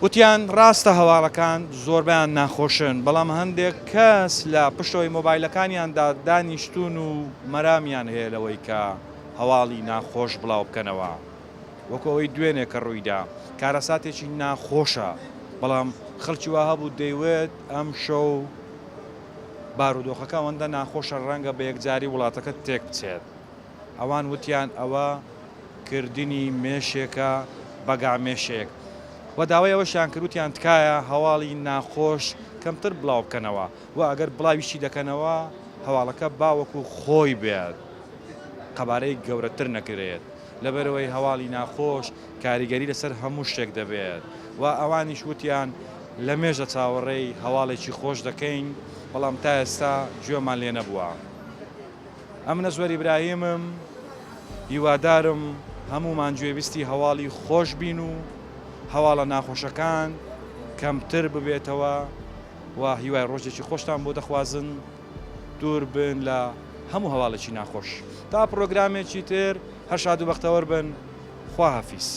وتیان ڕاستە هەواڵەکان زۆربەیان ناخۆشن، بەڵام هەندێک کەس لە پشتەوەی مۆبایلەکانیاندا دانیشتوون و مەرامیان هەیە لەوەی کە هەواڵی ناخۆش بڵاوبکەنەوە، وەکو ئەوەی دوێنێ کە ڕوویدا، کارەساتێکی ناخۆشە، بەڵام خەڵکی وا هەبوو دەیوت ئەمشەو بارودۆخەکە ئەوەندە ناخۆشە ڕەنگە بە یەکجاری وڵاتەکە تێکبچێت. ئەوان وتیان ئەوە کردنی مێشێکە بە گامێشێک و داوای ئەوەشیان کرد وتیان تکایە هەواڵی ناخۆش کەمتر بڵاو بکەنەوە و ئەگەر بڵاویشی دەکەنەوە هەواڵەکە با وەکو خۆی بێت قەبارەی گەورەتر نەکرێت لەبەرئەوەی هەواڵی ناخۆش کاریگەری لەسەر هەموو شتێک دەبێت و ئەوانیش وتیان لەمێژە چاوەڕێی هەواڵێکی خۆش دەکەین بەڵام تا ئێستا گوێمان لێ نەبووە. ئەمن ئەزوەر ئیبراهیمم، هیوادارم هەموومان گوێبیستی هەواڵی خۆش بین و هەواڵە ناخۆشەکان کەمتر ببێتەوە و هیوای ڕۆژێکی خۆشتان بۆ دەخوازن دوور بن لە هەموو هەواڵێکی ناخۆش تا پرۆگرامێکی تر هەر شاد و بەختەوەر بن خواحافیز.